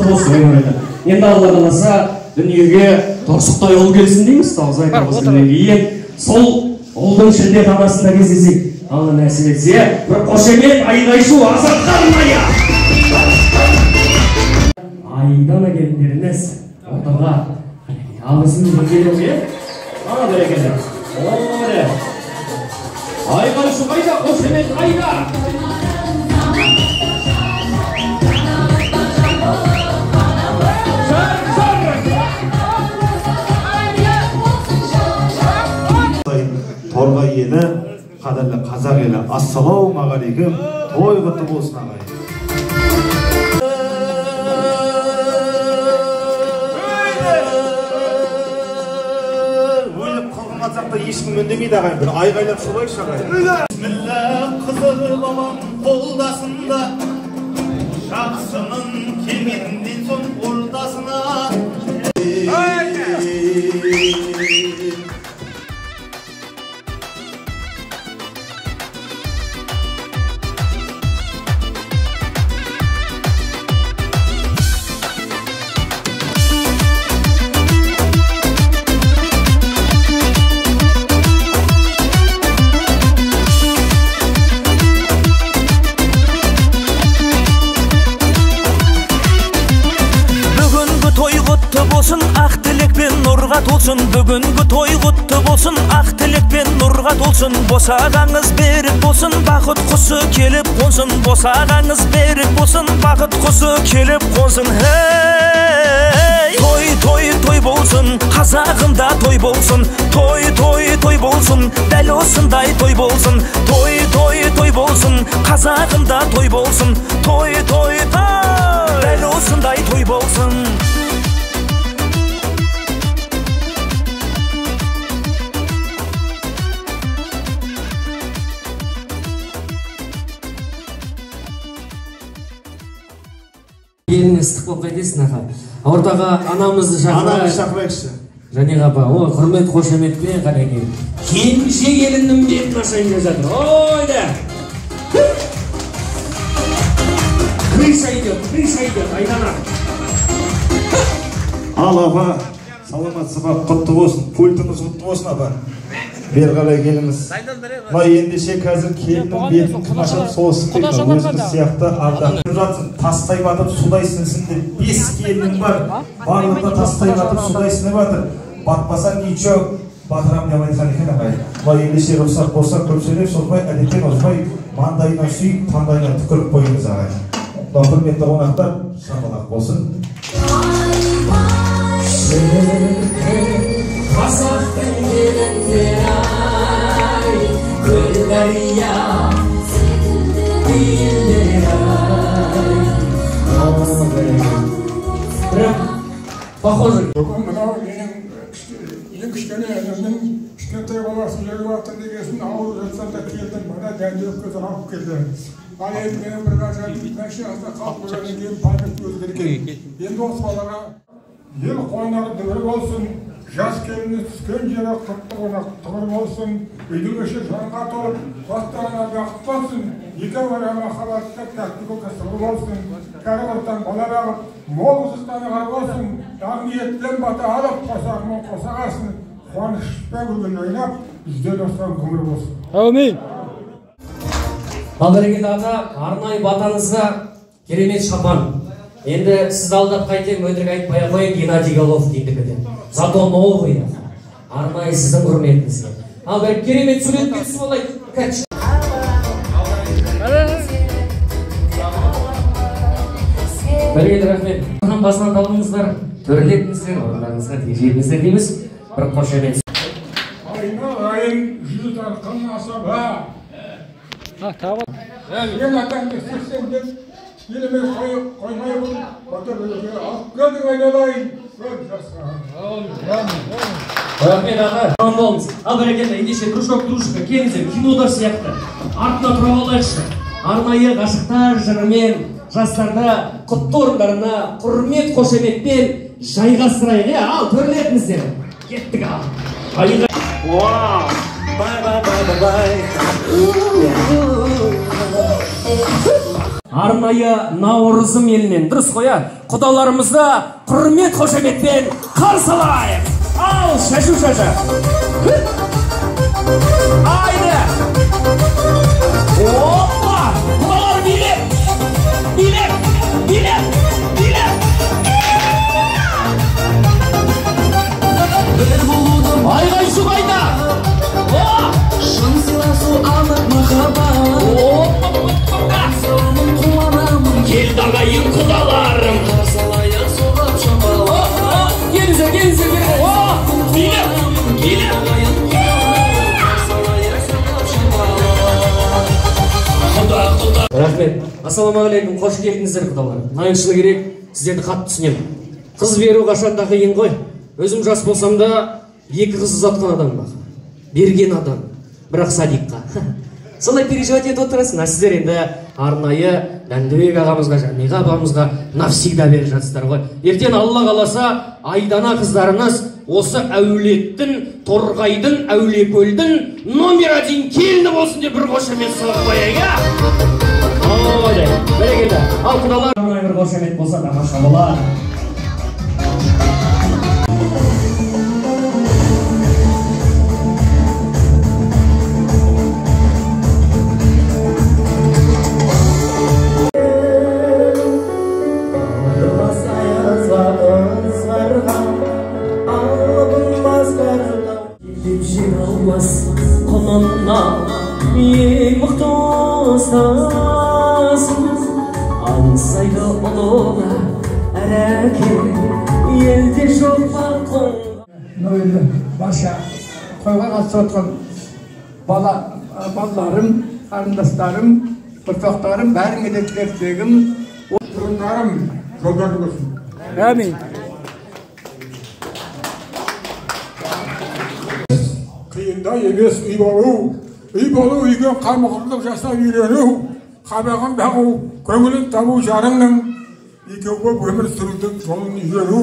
Құтты болсын өмірі. Енді Алла қаласа дүниеге торсықтай ұл келсін дейміз, тоғыз ай тоғыз күннен кейін сол ұлдың шілдеханасында кездесейік. Алла нәсіп етсе, бір қошемет, айқай-шу, азатқа арнайы. Айдана келіндеріміз ортаға алғысымызды келеміз, е? Ана бәрекелді. О, міне. Айқай-шу қайда, қошемет қайда? Торғай елі, қадірлі қазақ елі, ассалаумағалейкум, той құтты болсын ағайын. Өліп қылғын атсақ та ешкім үндемейді ағайын, бір айғайлап шулайықшы ағайын. Бісміллә, қызыл бабам қолдасында, жақсының келгеннен соң ордасына. Толсын, бүгінгі той құтты болсын, ақ тілекпен нұрға толсын, босағаңыз берік болсын, бақыт құсы келіп қонсын, босағаңыз берік болсын, бақыт құсы келіп қонсын. Hey! Той, той, той болсын, қазағымда той болсын, той, той, той болсын, дәл осындай той болсын, той, той, той болсын, қазағымда той болсын, той, той, той, дәл осындай той болсын. Еліне ыстық болып қайтесің, аға. Ортаға анамызды шақырайық. Анамызды шақырайықшы. Жәнеға апа, о, құрмет қошеметпен қанекей. Келіншек келіннің бетін ашайын деп жатыр. Ой да! Крыша идет, крыша идет, Айдана. Ал апа, саламатсыз ба, құтты болсын, пультіңіз құтты болсын апа. Бері қарай келіңіз. Мына ендеше қазір келіннің бетін кім ашады, сол ісін дейді. Өзіңіз сияқты ардақ жатсын, тастай батып судай сіңсін деп 5 келінім бар. Барлығы да тастай батып судай сіңіп жатыр. Батпаса ничего, батырам деп айтқан екен ағай. Мына ендеше рұқсат болса көп сөйлеп созбай, әдеттен озбай, маңдайына сүйіп, таңдайына түкіріп қойыңыз ағай. Мына құрметті қонақтар, шапалақ болсын. Қазақтың келіндері ай, көл дария елдері ай. Прям похоже. Бүгін мынау менің ең кішкене інімнің кішкентай баласы өліп жатыр дегесін ауырып жатсам да келдім, мына дәнді алып келді. Ал енді менің бір машинасында қалып қойғаннан кейін память өзгерген. Енді осы балаға ел қуанар дүбір болсын, жас келіні түскен жері құтты қонақ тұғыр болсын, үйдің іші жанға толып, бастарына бақыт болсын, екі ара махаббатта тәтті көкі сыбыр болсын, кәрі құрттан бала бағып, мол қызықтан ығар болсын, ақ ниеттен бата алып, қосағымен қосағасын, қуанышпен күлген ойнап, жүзден асқан ғұмыр болсын. Әумин. Ал бәрекелді ата, арнайы батаңызға керемет шапан. Енді сізді алдап қайтем, өтірік айтпай ақ қояйын, Геннадий Головкиндікі деп. Зато новый, арнайы сіздің құрметіңізге. Ал бір керемет суретке түсіп алайық. Бәрекелді, рахмет. Басынан табыңыздар, төрлетіңіздер, орындарыңызға тежеліңіздер дейміз. Бір қошемет. Айналайын жүз арқын асаба. Ел атаңды сексен деп еліме қоймай бұл батырлығы алып келдің айналайын көп жасқа. Рахмет аға, аман болыңыз. Ал бәрекелді, ендеше дружок, дружка, келіңіздер, кинода сияқты. Артына тұра алайықшы. Арнайы ғашықтар жырымен жастарды құтты орындарына құрмет қошеметпен жайғастырайық. Ал төрлетіңіздер. Кеттік ал. Вау! Бай, бай, бай, бай, бай. Арнайы Наурызым елінен, дұрыс қой, құдаларымызды құрмет қошеметпен қарсы алайық. Ал, шашу шашы. Айды. Опа! Құдалар билеп! Билеп! Билеп! Билеп! Айғай шу қайда? Шын сыйласу анық махаббат. Келді ағайын құдаларым. Қарсы алайық соғып шапалақ. Келіңіздер, келіңіздер, келіңіздер. Билеп! Билеп! Рахмет. Ассалаумағалейкум, қош келдіңіздер құдалар. Мына шыны керек, сіздерді қатты түсінемін. Қыз беру қашанда қиын ғой. Өзім жас болсам да екі қыз ұзатқан адам бар. Берген адам. Бірақ садикқа. Солай переживать етіп отырасың. А сіздер енді арнайы Дәндібек ағамызға, Жәмиға апамызға навсегда беріп жатсыздар ғой. Ертең Алла қаласа, Айдана қыздарыңыз осы әулеттің, Торғайдың, Әулиекөлдің номер 1 келіні болсын деп бір қошемет соғып қояйық, а? Ой, бәрекелді. Ал құдалар, арнайы бір қошемет болса тамаша болады. Ең мықты ұстазым аңсайды ұлы әр әке, елде жоқ бақұн. Мынау енді барша тойға қатысып отқан балаларым, қарындастарым, ұрпақтарым, бәріңе де тілектегім. Torunlarım жолдары болсын. Әмин. Қиында емес үй болу, үй болу үйге қамқорлық жасап үйрену, қабағын бағу, көңілін табу жарыңның, екеу болып өмір сүрудің жолын үйрену.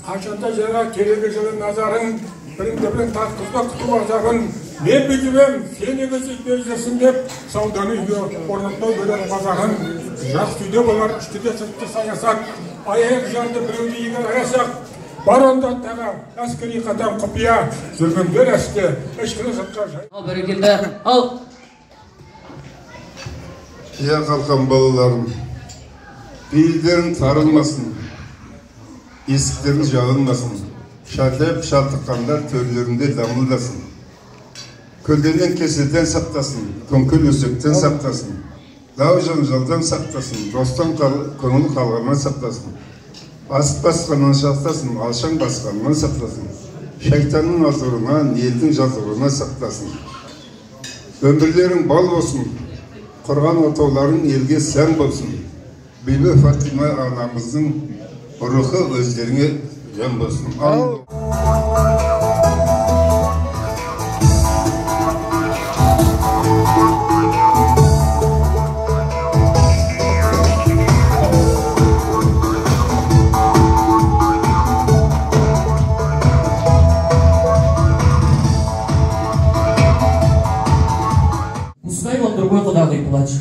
Қашанда жарға керегі жылы назарың, біріңді бірің тартқызба күту азабын, мен бүйтіп ем, сен неге сөйтпей жүрсің деп, сауданы үйге орнатпау керек қазағын. Жақсы үйде болар, ішті де сыртты саясат, аяқ жарды біреуді егер аясақ, бар онда тағы әскери қадам құпия, жүргендер әсте, ешкіні сыртқа жай. Ал, бәрекелді, ал. Иә, қалқан балаларым, пейілдерің тарылмасын, есіктерің жабылмасын, шатайып шалтыққандар төрлерінде дамылдасын, көлденең кеселден сақтасын, көңкіл өсектен сақтасын, дау жанжалдан сақтасын, достан көңіл қалғаннан сақтасын, асып басқаннан сақтасын, алшаң басқаннан сақтасын, шайтанның азғырынан, елдің жазғырынан сақтасын. Өмірлерің бал болсын, құрған отауларың елге сән болсын. Бибі Фатима анамыздың рухы өздеріңе жан болсын.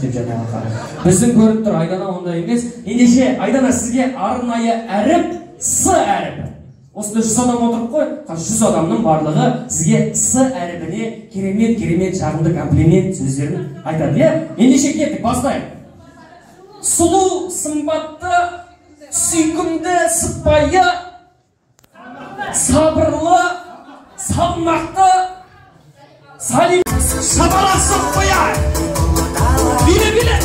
Деп жаңағы біздің көріп тұр, Айдана ондай емес. Ендеше Айдана, сізге арнайы әріп С әріпі. Осында 100 адам отырып қой, 100 адамның барлығы сізге С әріпіне керемет керемет жағымды комплимент сөздерін айтады, иә? Ендеше кеттік, бастайық. Сұлу, сымбатты, сүйкімді, сыпайы, сабырлы, салмақты, салим. Шапалақ соғып қояйық. Биле, биле.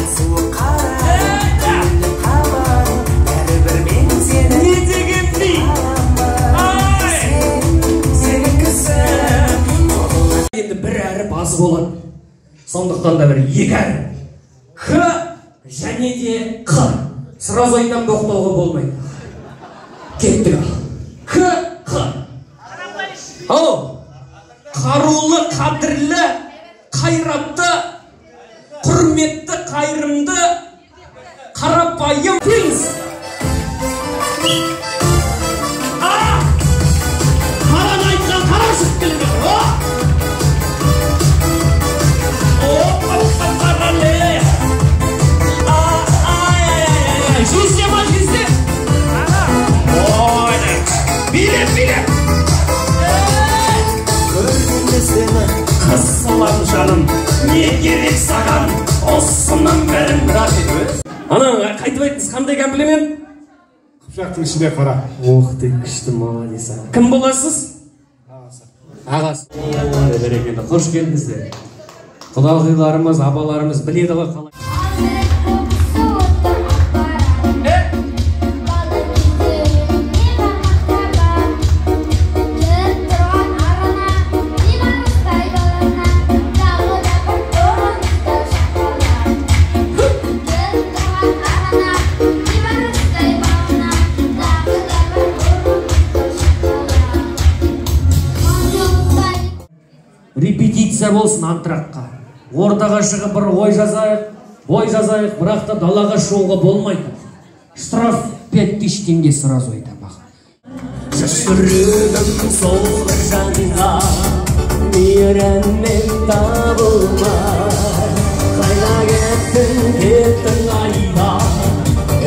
Не деген би? Ай! Енді бір әріп аз болады. Сондықтан да бір екі әріп. К және де Қ. Сразу айтам, боқтауға болмайды. Кеттік. К, Қ. Ау! Қарулы, қадірлі, қайратты, құрметті, қайырымды, қарапайым. Келіңіз. Қараны айтқан қара шығып келеді. О! О, қарале! Билеп! Көргенде сені қысылам жаным, не керек саған осының бәрін. Ана, қайтып айттыңыз, қандай комплимент? Қыпшақтың ішінде қара. Ох ты, күшті, молодец. Кім боласыз? Ағасы. Ағасы. Бәрекелді, қош келдіңіздер. Құдағиларымыз, апаларымыз біледі ғой қалай. Репетиция болсын антрактқа. Ортаға шығып бір ой жазайық, бой жазайық, бірақ та далаға шығуға болмайды. Штраф 5000 теңге сразу айтамын. Жүрегім сол жанға мейіріммен табылмай, қайда кеттің, кеттің айда,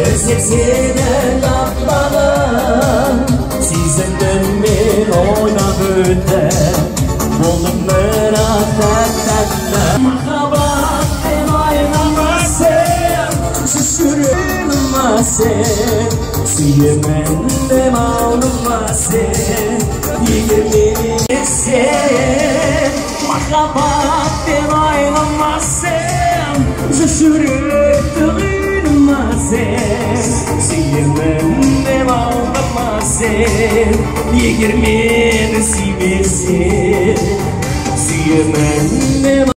іздеп сені таппадым, сезімді мен ойнап өттім. Болдым бірақ тәп-тәтті, махаббатпен ойнама сен, жүрегіме сен, сүйемін деп алдыма сен, егер мені сен, махаббатпен ойнама сен, жүректі қинама сен, сүйемін деп алдыма сен, егер мені сүймесең, сүйемін деп.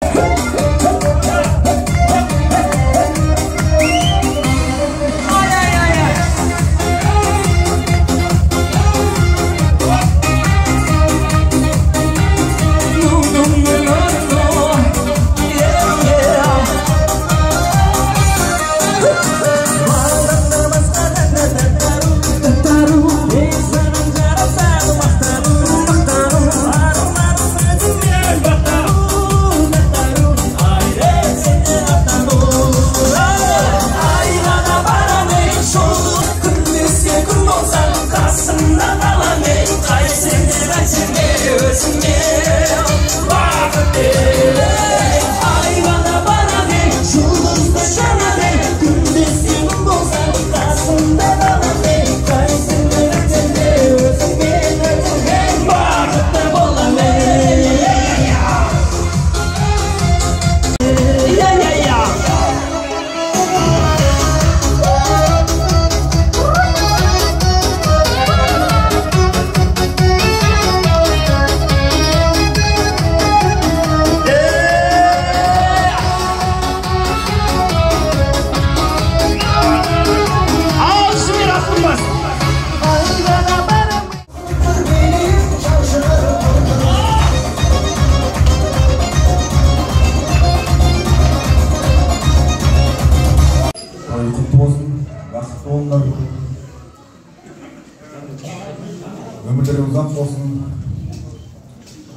Өмірлері ұзақ болсын,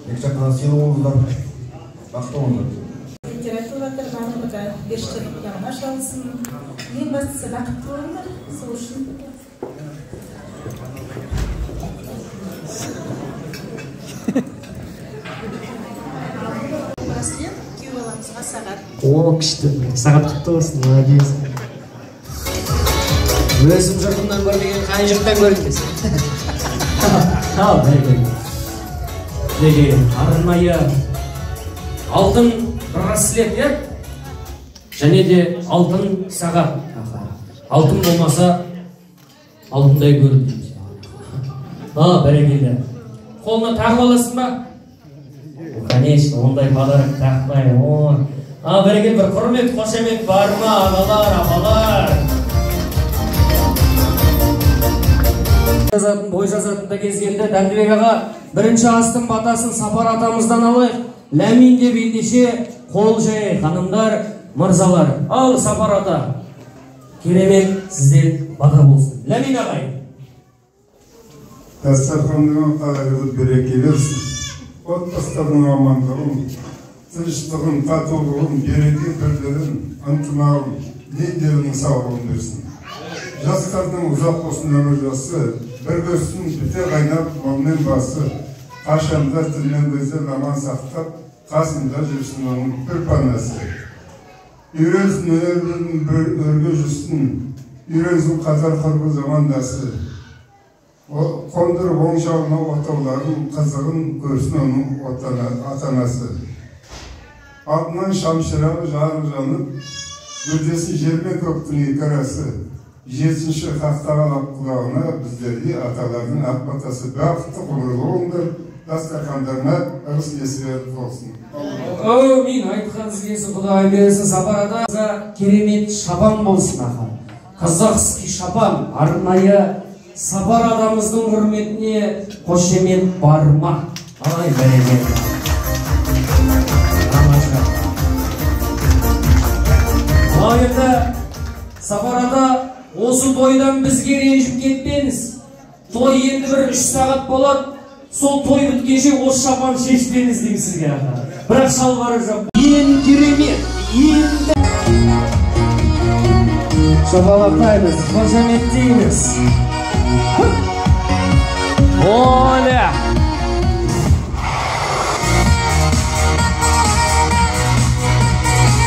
екі жаққа сыйлы болыңыздар, бақытты болыңыздар. Литература барлығы да періштенің құлағына шалсын. Ең бастысы бақытты болыңдар, сол үшін. Браслет күйеу баламызға сағат. О, күшті, сағат құтты болсын, молодец. Өзім жұртымнан көрмеген қай жұрттан көрдім десең. Ал, бәрекелді. Деген арнайы алтын браслет, иә? Және де алтын сағат. Алтын болмаса алтындай көрінді дейміз. Ал, бәрекелді. Қолына тағып аласың ба? Конечно, ондай подарок тақпай. Ал, бәрекелді, бір құрмет, қошемет бар ма, ағалар, апалар? Жазатын, бой жазатын да кез келді. Дәндібек аға, бірінші астың батасын Сапар атамыздан алайық. Ләмин деп ендеше қол жайық, ханымдар, мырзалар. Ал, Сапар ата, керемет сізден бата болсын. Ләмин ағай. Дастарханның қайырлы береке берсін. Отбасыларының амандығын, тыныштығын, татулығын, береке бірлігін, ынтымағын, дендерінің саулығын берсін. Жастардың ұзақ болсын өмір жасы, Бір көзсін біте қайнап, малмен басы, қашанда тілмен көзден аман сақтап, қасында жүрсін оның бір панасы. Үйренсін өнердің бір өрге жүрсін, үйренсін қатар құрбы замандасы. Қондырып оң жағына отауларын, қызығын көрсін оның ата-анасы. Алдынан шамшырағы жарық жанып, гүлдесін жер мен көктің екі арасы. Жетінші хақ тағала құлағына біздерге аталардың ақ батасы. Бақытты ғұмырлы болыңдар, дастархандарына ырыс несібе болсын. Әумин, айтқаныңыз келсін, Құдай берсін. Сапар ата, керемет шапан болсын аға. Казахский шапан арнайы Сапар атамыздың құрметіне қошемет бар ма? Ай, бәрекелді. Тамаша. Ал енді Сапар ата, осы тойдан бізге ренжіп кетпеңіз. Той енді бір 3 сағат болады. Сол той біткенше осы шапан шешпеңіз деймін сізге аға. Бірақ шалбары жоқ. Ең керемет, ең шапалақтаймыз, қошеметтейміз. Оля!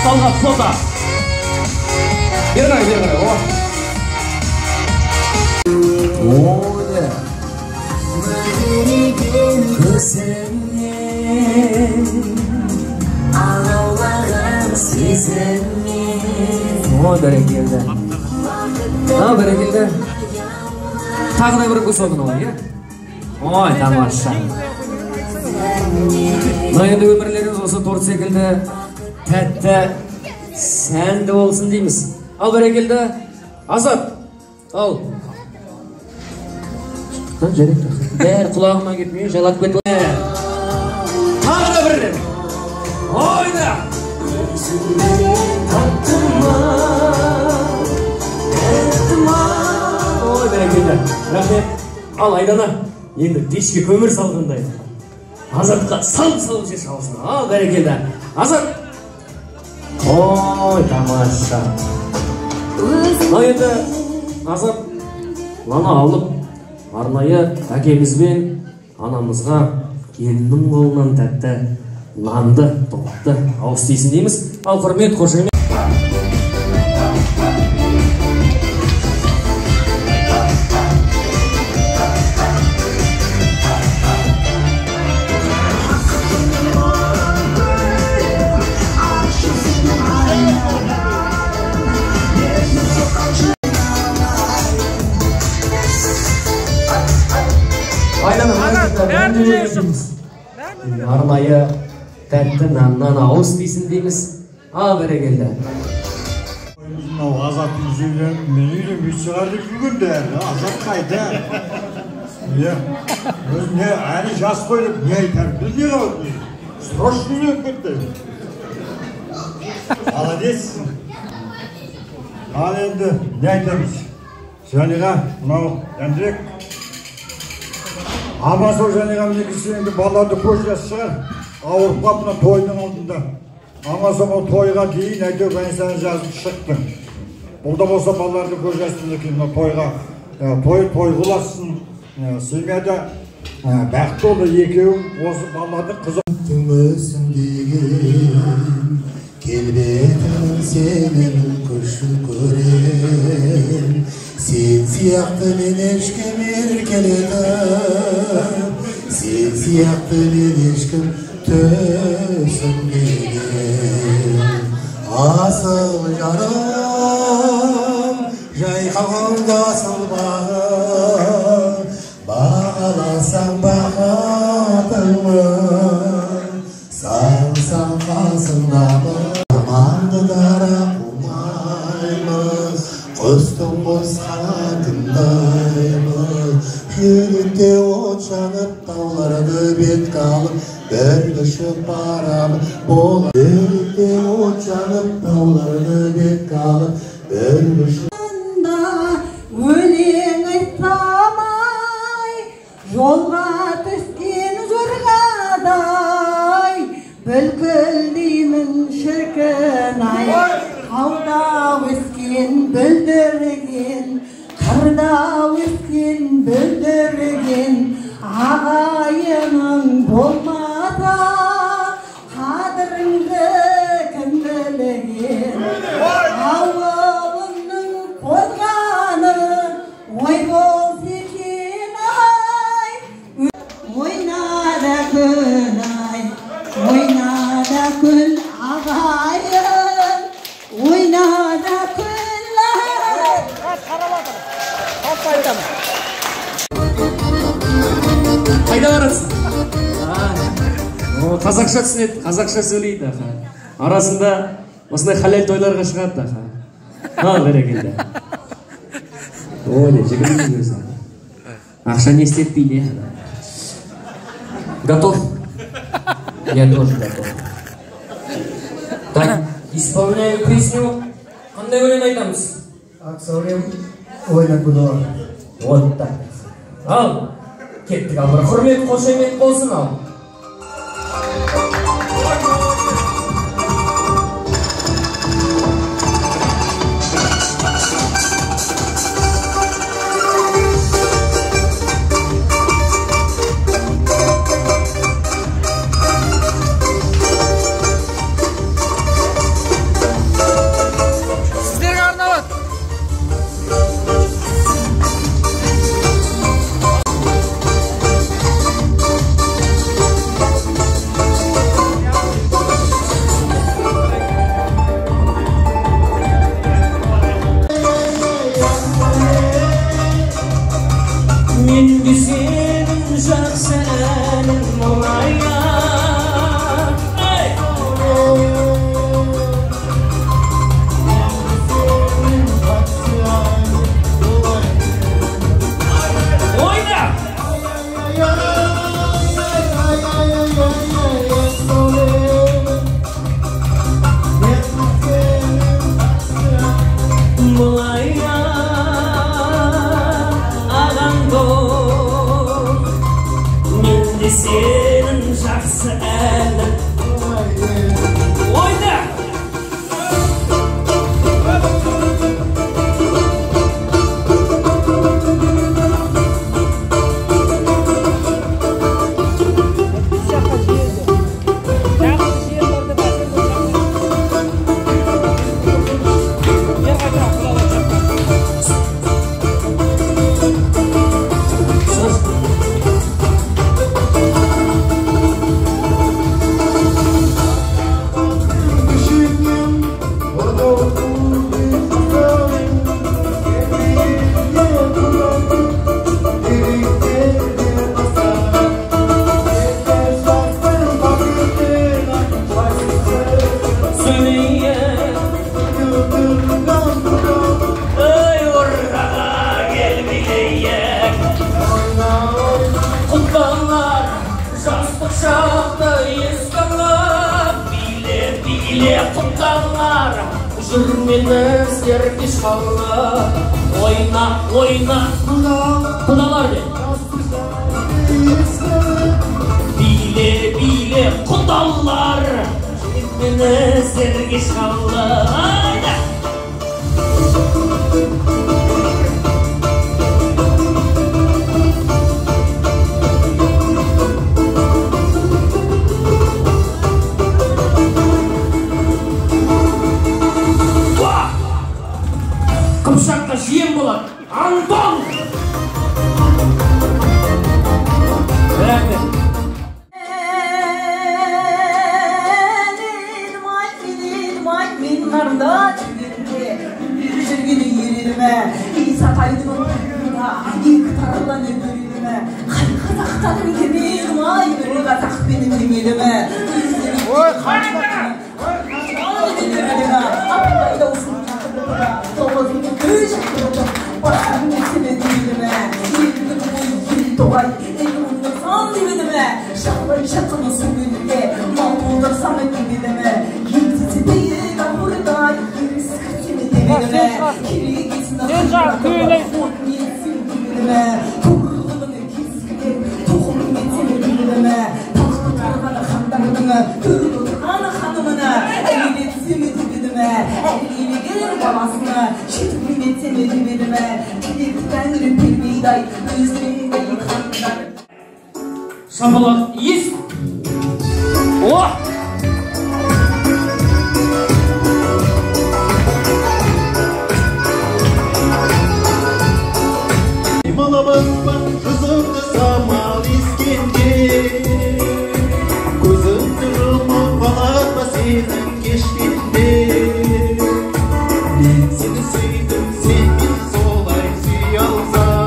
Талғат, фото! Бері қарай, бері қарай, о! Оля! Көзіңнен алаулаған сезіммен. О, бәрекелді. Ал, бәрекелді. Тағы да бір кусогын алайық, иә? Ой, тамаша. Мына енді өмірлеріңіз осы торт секілді тәтті, сәнді болсын дейміз. Ал, бәрекелді. Азат, ал. Жарайды, бәрі құлағыма келіп, мен жалап кетіп. Тағы да бір рет. Ойна! Ой, бәрекелді. Рахмет. Ал, Айдана, енді пешке көмір салғандай. Азатқа салып-салып жер шалсын. Ал, бәрекелді. Азат! Ой, тамаша. Ал енді Азат мынаны алып, арнайы әкеміз бен анамызға келіннің қолынан тәтті нанды, тортты ауыз тисін дейміз. Ал, құрмет, қошемет. Арнайы тәтті наннан ауыз тисін дейміз. Ал, бәрекелді. Мынау Азаттың үйленіп, мен үйленбей шығар деп жүргенде әлі. Азат қайда? Иә. Өзі не, әлі жас қой деп не айтар? Біз не қылып? Срочно үйленіп кетті. Молодец. Ал енді не айтамыз? Жәниға, мынау Әндрек. Аман сау Жәниға, мінекей енді балаларды көз жасы шығар. Ауырып қалып мына тойдың алдында. Аман сау тойға дейін әйтеуір больницадан жазып шықтың. Бұл да болса балаларды көз жасы мінекей мына тойға, той той қыласың. Семьяда бақытты болды екеуің, осы балаларды қызы. Өсімдеген келбетің сенің күшін көрем. Сен сияқты мен ешкім еркелетіп, сен сияқты мен ешкім түсінбеген. Асыл жарым, жайқалған асыл бағым, бағаласаң бақытыңмын, салсаң қасыңдамын. Арманды дара қумаймыз, құстың қос қанатындаймыз. Жүректе от жанып, тауларды бетке алып, бір ұшып барамын. Жүректе от жанып, тауларды бетке алып, бір ұшып. Өлең айтпамай, жолға түскен жорғадай, бүлкілдеймін шіркін ай. Тауда өскен бүлдірген, қырда өскен Бүлдірген ағайының болмаса, қадіріңді кім білген? Ауылыңның қорғаны ой болса екен ай. Ойна да күл ай, ойна да күл ағайын, ойна да күл ай. Қайда барасың? Қазақша түсінеді, қазақша сөйлейді. Арасында осындай халал тойларға шығады. Ал, бәрекелді. Ой, жігіт өзі. Ақша не істетпейді. Готов? Я тоже готов. Так, исполняю песню. Қандай өлең айтамыз? Ақ сәулем, ойна құдалар. Вот так. Ал, кеттік ал. Бір құрмет, қошемет болсын ал. Сіздерге арналады. Мен де сенің жақсы әнің болайын. Ей! Ойна! Болайын, ағаңды. Мен де сенің жақсы әнің. Ойна! Сөйлейін. Ey ораға кел билейік. Құтқанлар жастық шақты еске алып, биле, биле, құтқанлар жүрмеңіздер кеш қалып. Ойна, ойна, құдалар де. Биле, биле, құдалар жүрмеңіздер кеш қалып. Айда! Қыпшаққа жиен болады. Антон! Рахмет. Мен нарында жүргенде, жүргені ер Исатайдың ұрпағына екі таралан өлерім. Қай қазақтан келмедім ай, бір қазақпен теңелім. Ой, қайда? Сен жағы көйлейсің. Құдай өздеріңдей хандар. Шапалақ ес! О! Жүзімді самал ескенде, көзімді жұмып қалар сенің кешкенде. Мен сені сүйдім, сен мені солай сүйе алсаң.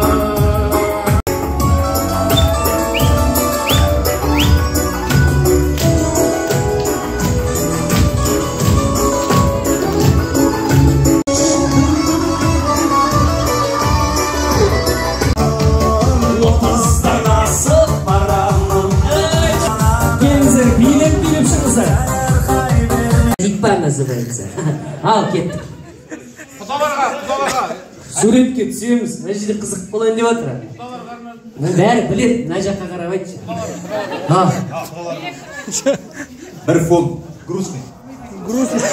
Отыздан асып барамын. Келіңіздер, билеп билеп шығыңыздар. Житпа называется. Ал, кеттік. Құдаларға, құдаларға. Суретке түсеміз. Мына жерде қызық болайын деп жатыр. Бәрі біледі, мына жаққа қарап айтшы. Ал. Бір фон грустный. Грустный.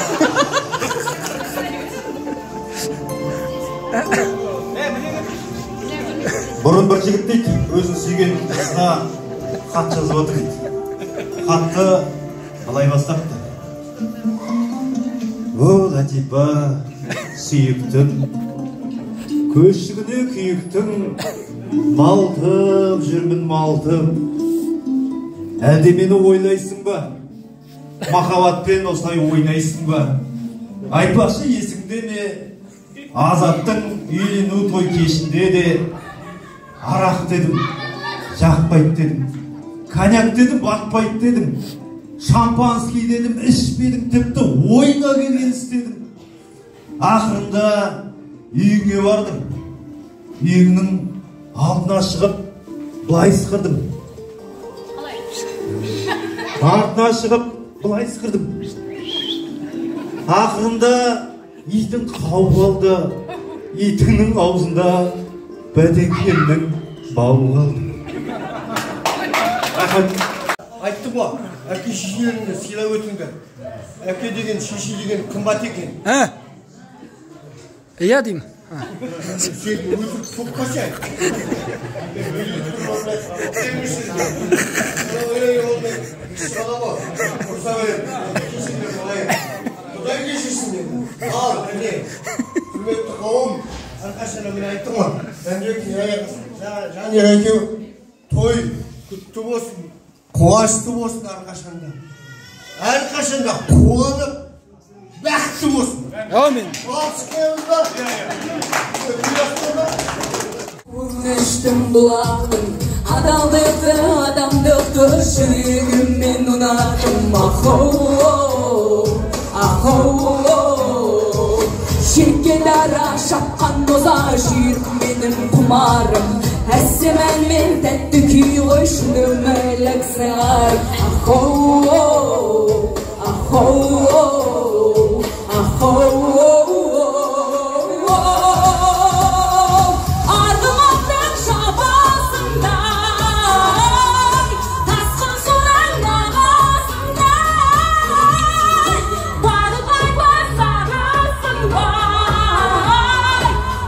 Бұрын бір жігіт дейді, өзін сүйген қызына хат жазып отыр дейді. Хатты былай бастапты. О, Ләтипа, сүйіктім, көшігіне күйіктім, малтып жүрмін малтып. Әлде мені ойлайсың ба? Махаббатпен осылай ойнайсың ба? Айтпақшы, есіңде ме, Азаттың үйлену той кешінде де арақ дедім, жақпайды дедім, коньяк дедім, батпайды дедім, шампанский дедім, ішпедің, тіпті ойыңа келген істедім. Ақырында үйіңе бардым, үйіңнің алдына шығып былай ысқырдым. Артына шығып былай ысқырдым. Ақырында итің қауып алды, итіңнің аузында бәтеңкемнің бауы қалды. Рахмет. Айттым ғой, әке шешелеріңді сыйлап өтіңдер. Әке деген, шеше деген қымбат екен. Иә деймін. Сен өтірік соқпаса. Құдай кешірсін деді. Ал, міне, құрметті қауым, әрқашан мен айттым ғой, Жәнібек екеу той құтты болсын, қуанышты болсын әрқашанда. Әрқашанда қуанып, бақытты болсын. Әумин. Алқыс қоямыз ба? Өтініштім бұлақтың адалдықты, адамдықты жүрегіммен ұнаттым. Ахоу, ахоу, жеке дара шапқан боза жүйрік менің құмарым. Әсем әнмен тәтті күй ғой шын өмірлік сыңар. Ахоу, ахоу, ахоу. Арғымақтың шабасындай, тасқын судан ағасындай, балықай сағасындай,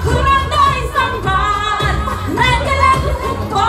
қырандай самғар мәңгілік құтты.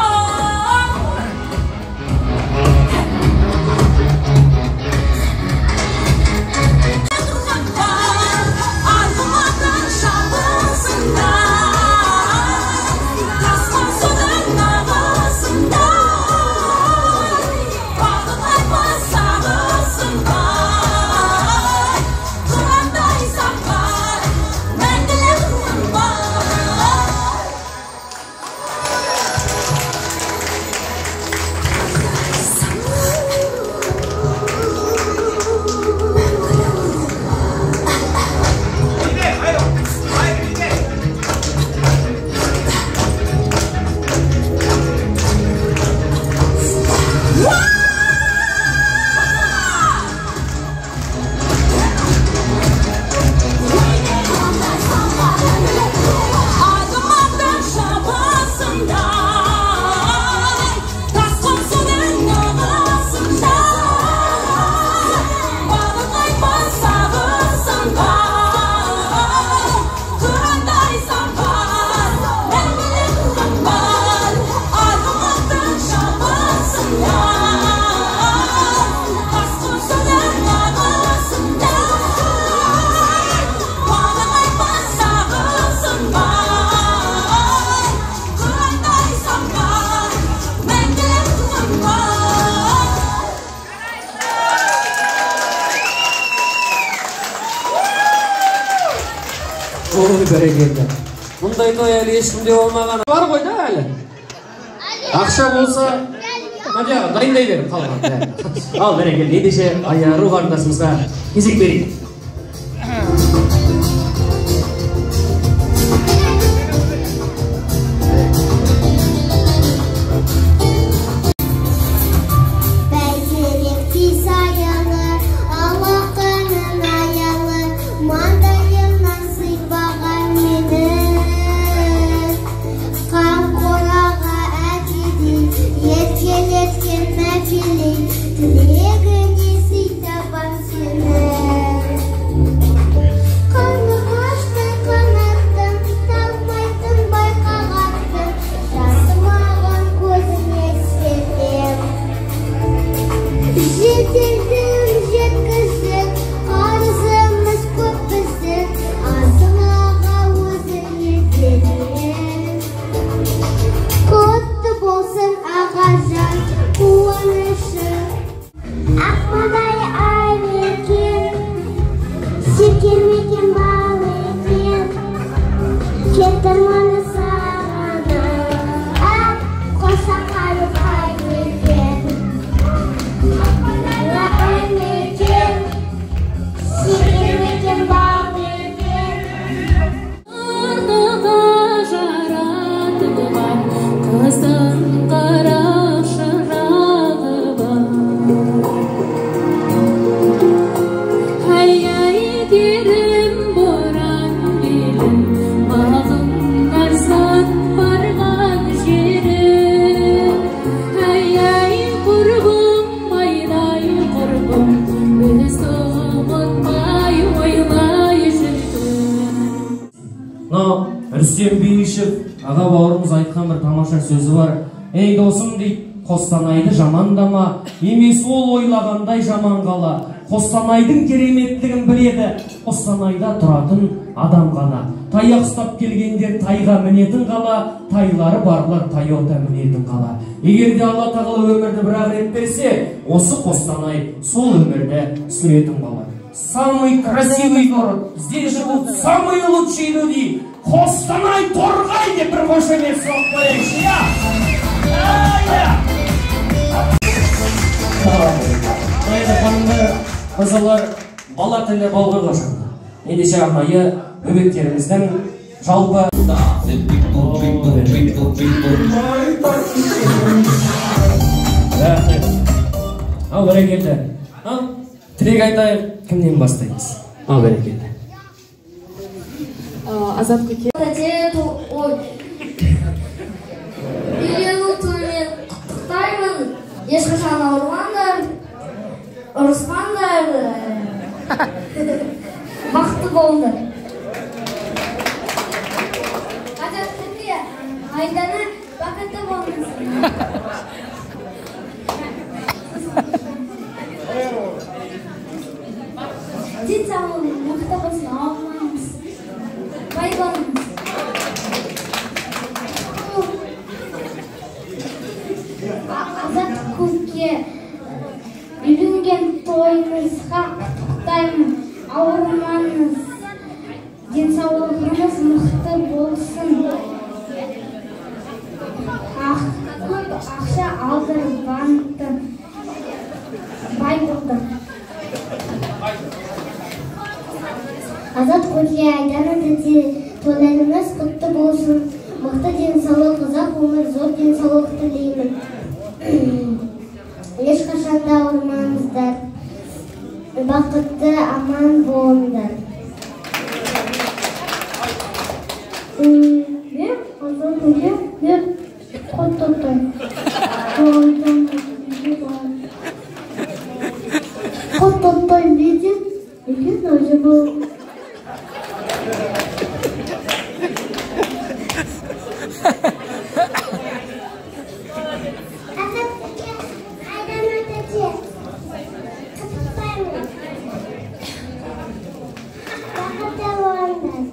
Ой, бәрекелді. Мұндай той әлі ешкімде болмаған. Бар ғой да әлі. Ақша болса, Надя, дайындай бер қалған. Ал, бәрекелді. Ендеше Айару қарындасымызға кезек берейік. Аға бауырымыз айтқан бір тамаша сөзі бар. Ей досым дейді, Қостанайды жамандама, емес ол ойлағандай жаман қала. Қостанайдың кереметтігін біледі, Қостанайда тұратын адам ғана. Таяқ ұстап келгендер тайға мінетін қала, тайлары барлар Тойота мінетін қала. Егер де Алла тағала өмірді бір-ақ рет берсе, осы Қостанай сол өмірді сүретін қала. Самый красивый город, здесь живут самые лучшие люди. Қостанай Торғай деп бір қошемет соғып қояйықшы, иә? Иә! Ханымдар, мырзалар, бала тілі болғыр қашан. Ендеше арнайы бөбектеріміздің жалпы... Рахмет. Ал, бәрекелді. Ал, тілек айтайық, кімнен бастаймыз? Ал, бәрекелді. Азат көке. Үйлену тойымен құттықтаймын. Ешқашан ауырмаңдар, ұрыспаңдар, бақытты болыңдар. Азат көке, Айдана, бақытты болыңыз. Денсаулық мықты болсын, ауырмаңыз. Бай болыңыз. Азат көке, үйленген тойыңызға құттықтаймын. Ауырмаңыз, денсаулығыңыз мықты болсын. Көп ақша алдыр банктан, бай болдыр. Азат көке, Айдана тәте, тойларыңыз құтты болсын. Мықты денсаулық, ұзақ өмір, зор денсаулық тілеймін. Ешқашан да ауырмаңыздар. Бақытты, аман болыңдар. Мен Азат көке деп құттықтаймын. Құттықтаймын дейді, үлкен өзі бол. Азат көке, Айдана тәте, құттықтаймын. Бақытты болыңдар.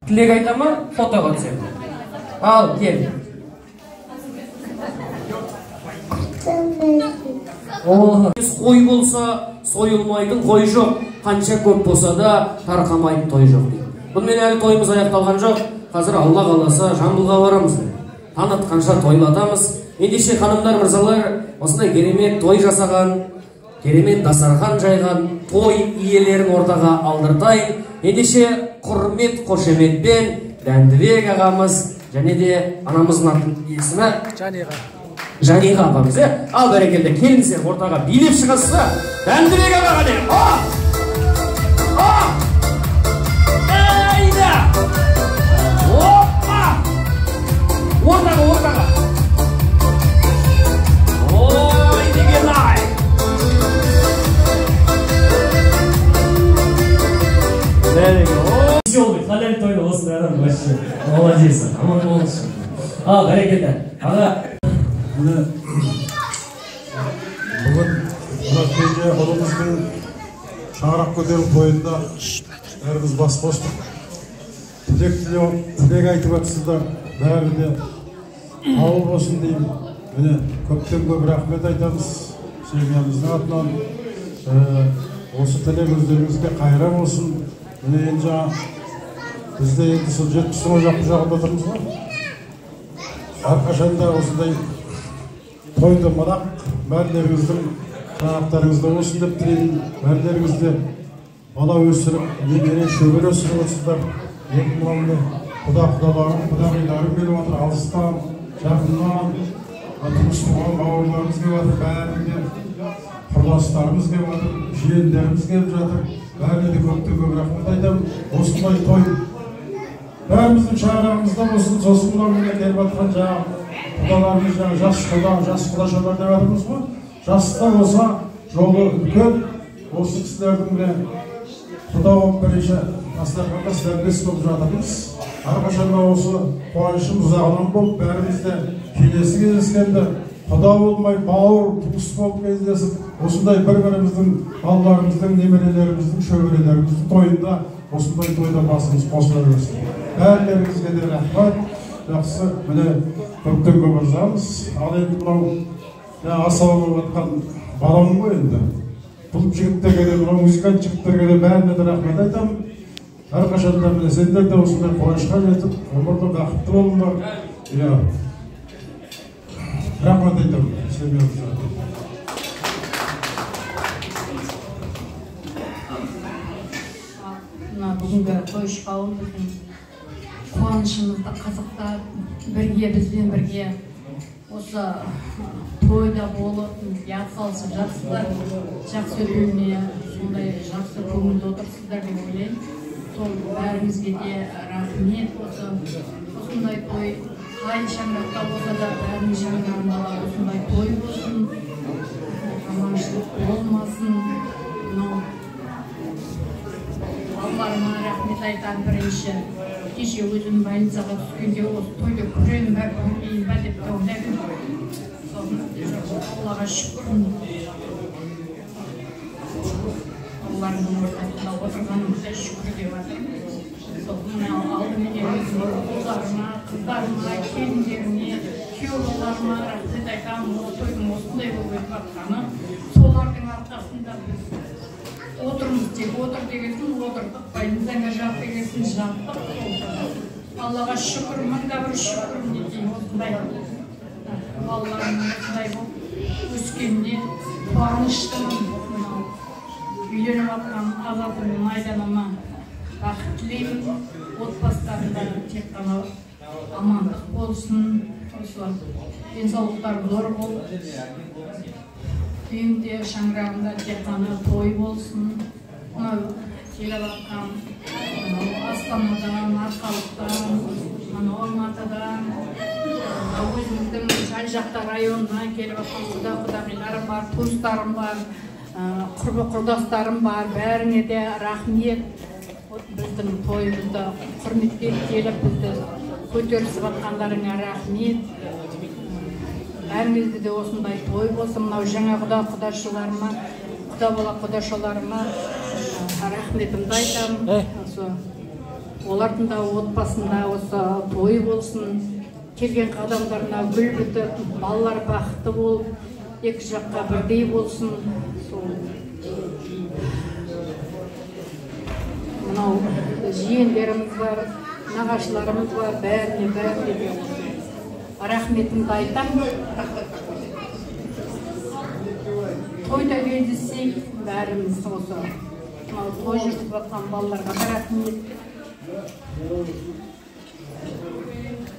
Тілек айта ма, фотоға түсемін. Ал, кел. Қой болса, сойылмайтын қой жоқ. Қанша көп болса да тарқамайтын той жоқ дейді. Бұнымен әлі тойымыз аяқталған жоқ. Қазір Алла қаласа Жамбылға барамыз. Таң атқанша тойлатамыз. Ендеше ханымдар, мырзалар, осындай керемет той жасаған, керемет дастархан жайған той иелерін ортаға алдыртайын. Ендеше құрмет қошеметпен Дәндібек ағамыз және де анамыздың атының есімі Жаниға. Жаниға апамыз, Ал бәрекелді, келіңіздер ортаға билеп шығасыздар. Дәндібек аға қане. Әйда! Опа! Ортаға, ортаға. Ой, деген ай! Веселый, халяль той осындай адам вообще. Молодец, аман болыңыз. Ал, бәрекелді. Аға. Міне, бүгін мына кенже ұлымыздың шаңырақ көтеру тойында бәріміз бас қостық. Тілек айтып жатсыздар, бәрі де қабыл болсын деймін. Міне, көптен көп рахмет айтамыз семьямыздың атынан. Осы тілек өздеріңізге қайра болсын. Міне енді жаңа бізде енді сол 70-тің о жақ бұл жағында отырмыз ғой. Әрқашанда осындай той домалақ бәрілеріңіздің шаңырақтарыңызда болсын деп тілеймін. Бәрілеріңізде бала өсіріп, немере, шөбере өсіріп отырсыздар. Енді мынау құда құдаларым, құдағиларым келіп жатыр, алыстан, жақыннан, туыс туған бауырларымыз келіп жатыр, бәріне құрдастарымыз келіп жатыр, жиендеріміз келіп жатыр. Бәріне де көптен көп рахмет айтамын. Осындай той бәріміздің шаңырағымызда болсын. Сосын мынау міне келіп жатқан жаңағы құдаларымыз, жаңағы жас құда, жас құдашалар деп жатырмыз ғой. Жас та болса жолы үлкен. Осы кісілердің міне құда болып бірінші дастарханда сіздербес болып жатырмыз. Әрқашанда осы қуанышым ұзағынан болып, бәріміз де келесі кездескенде құда болмай бауыр, туыс болып кездесіп, осындай бір-біріміздің балаларымыздың, немерелеріміздің, шөберелеріміздің тойында, осындай тойда басымыз қосыла берсін. Бәрілеріңізге де рахмет. Жақсы, міне көптен көп ырзамыз. Ал енді мынау асаба болып жатқан балам ғой енді. Бұл жігіттерге де, мынау музыкант жігіттерге де бәріне де рахмет айтамын. Әрқашанда міне сендер де осындай қуанышқа жетіп, өмірде бақытты болыңдар. Иә. Рахмет айтамын семьямызға. Мына бүгінгі тойшы қауым біздің қуанышымызды қызықтап, бірге бізбен бірге осы тойда болып, бізге атсалысып жатсыздар. Жақсы өтуіне сондай жақсы көңілді отырсыздар деп ойлаймын. Сол бәріңізге де рахмет. Осындай той қай шаңырақта болса да бәрінің шаңырағында осындай той болсын, жаманшылық болмасын. Мынау балаларыма рахмет айтамын бірінші. Кеше өзім больницаға түскенде осы тойды көремін бе, көрмеймін бе деп те ойладым. Сосын Аллаға шүкір, балаларымның ортасында отырғанымызға шүкір деп жатырмын. Сол мынау алдыменен өзімнің ұлдарыма, қыздарыма, келіндеріме, күйеу балаларыма рахмет айтамын. Ол тойдың осындай болып өтіп жатқаны солардың арқасында біз отырмыз деп отыр дегесін отырдық, больницаға жат дегесін жаттық. Аллаға шүкір, мың да бір шүкір, мінекей осындай балаларымның осындай болып өскеніне қуаныштымын. Мынау үйленіп жатқан Азатым мен Айданама бақыт тілеймін. Отбасыларында тек қана амандық болсын, осы денсаулықтары зор болып, үйімде, шаңырағымда тек қана той болсын. Мынау келіп жатқан Астанадан, Арқалықтан, мынау Алматыдан, өзіміздің жан-жақта районынан келіп жатқан құда құдағиларым бар, туыстарым бар, құрбы құрдастарым бар, бәріне де рахмет. Біздің тойымызды құрметтеп келіп, бізді көтерісіп жатқандарыңа рахмет. Бәріңізде де осындай той болсын. Мынау жаңа құда құдашыларыма, құда бала құдашаларыма рахметімді айтамын. Осы олардың да отбасында осы той болсын. Келген қадамдарына гүл бітіп, балалар бақытты болып, екі жаққа бірдей болсын. Сол Мынау жиендеріміз бар, нағашыларымыз бар, бәріне бәріне де осы рахметімді айтамын. Тойда кездессек бәріміз осы мынау той жүргізіп жатқан балаларға да рахмет.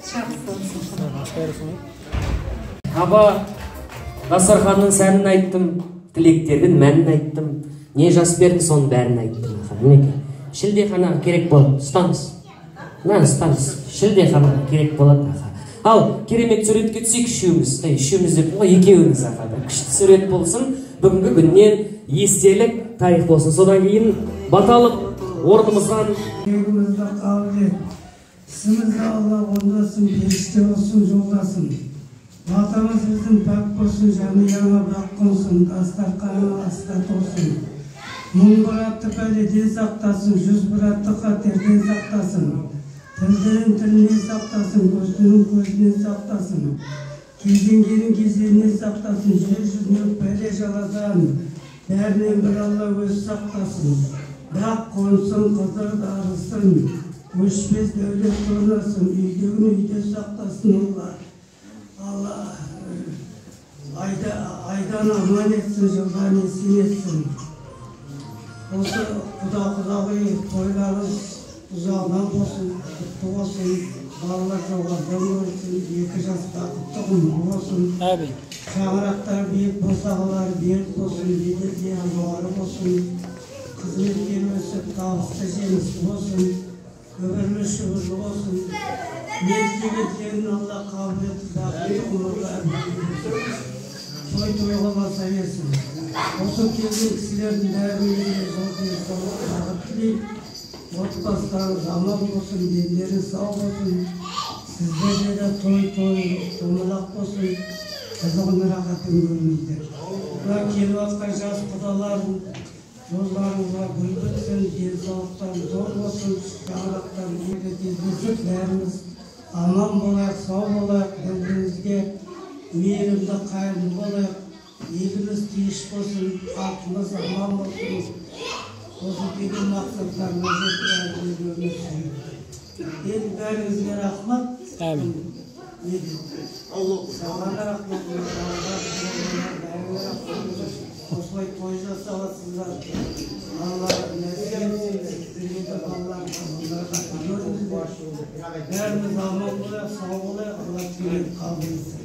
Жақсы. Аба, дастарханның сәнін айттым, тілектердің мәнін айттым, не жас бердің соның бәрін айттым. Мінекей, шілдеханаға керек болады, ұстаңыз. Мынаны ұстаңыз, шілдеханаға керек болады. Ал, керемет суретке түсейік үшеуміз. Үшеуміз деп ғой, екеуіміз аға. Бір күшті сурет болсын, бүгінгі күннен естелік тарих болсын. Содан кейін баталық орнымыздан. Тілегімізді қабыл ет, ісімізді Алла орындасын, періште болсын, жолдасын. Батамыз біздің пәк болсын, жанұяңа бақ қонсын, дастарқаның асқа толсын. Мың бір атты пәледен сақтасын, 100 бір атты қатерден сақтасын. Тілдінің тілінен сақтасын, көзінің көзінен сақтасын. Кезенгенің кезенінен сақтасын, жер жүзінен пәле жаладан, бәрінен бір Алла өзі сақтасын. Бақ қонсын, қызыр дарысын, өшпес дәулет орнасын, үйдегін үйде сақтасын Алла. Алла айдан аман етсін, жылдан есен етсін. Осы құда-құдағи тойларыңыз ұзағынан болсын, құтты болсын, балалар жоғарыдан көрсін, екі жас бақытты ғұмыр болсын. Шаңырақтар биік босағалар берік болсын, беделдері жоғары болсын, қызметкер өсіп, табысты жемісті болсын, өмірлі шүбірлі болсын. Ниеттеген тілегін Алла қабыл етіп, бақытты ғұмырлар той тойға баса берсін. Осы келген кісілердің бәріне де зор денсаулық, бақыт тілеймін. Отбасыларыңыз аман болсын, дендері сау болсын. Сіздерде де той той томалақ болсын, қызығын рахатын көріңіздер. Мына келіп жатқан жас құдалардың жолдарыңызға гүл бітсін, денсаулықтарың зор болсын, шаңырақтарың кездесіп, бәріміз аман болайық, сау болайық, бір-бірімізге мейірімді, қайырымды болайық, еліміз тыныш болсын, халқымыз аман болсын. Осы деген мақсаттарына жетіп өмір сүрейік. Енді бәріңізге рахмат. Әмин. Саған рахмат, бәріңе рахмат. Осылай той жасаватсыздар. Алла нәсіп етсін, сіздерге де балалар, көріңіздер. Бәріміз аман болайық, сау болайық, Алла тілегін қабыл етсін.